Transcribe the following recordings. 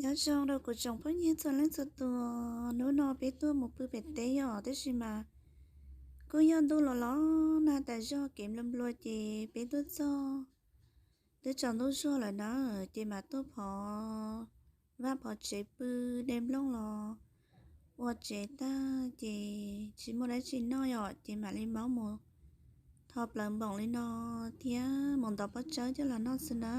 Nyob zoo rau kuv tsoom phooj ywg txhua leej txhua tus, hnub no peb tuaj mus pw pem teb yom, tab sis mas kuj yog ntuj los los nag tas zog kev nplua nplua ces peb tuaj txog twb tsaus ntuj zuag lawm na, ces mam tuaj phov vaj phov tsev pw, de nplooj los ua tsev tag ces tsis muaj dab tsi noj yom, ces mam li maub mus tho plaws npoom li no thiab mus ntov pob tsawb coj los noj xwb na.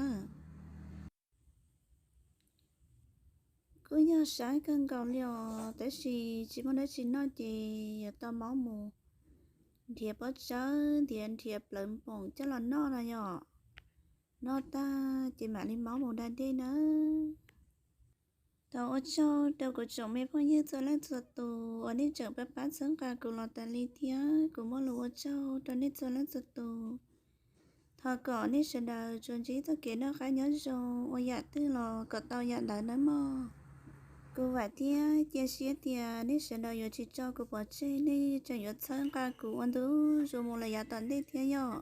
Kuj yog sab kawg nkaus li os, tab sis tsis muaj dab tsi noj ces yuav tau maub mus nrhiav pob tsawb, nrhiav nrhiav plaws npoom coj los noj no yom. Noj tag ces mam li maub mus da dej na. Thov ua tsaug rau kuv tsoom me phooj ywg txhua leej txhua tus uas nej tseem pab pab txhawb nqa kuv los tas li thiab kuv muaj lus ua tsaug rau nej txhua leej txhua tus. Thov kom nej sawv daws tsuas ntsib txoj kev noj qab nyob zoo, ua yam twg los kom tau yam ntawd nawb mog. Kuv vam thiab cia siab tias nej sawv daws yuav tsis tso kuv pov tseg, nej tseem yuav txhawb nqa kuv ua ntu zus mus lawm yav tom ntej thiab yom.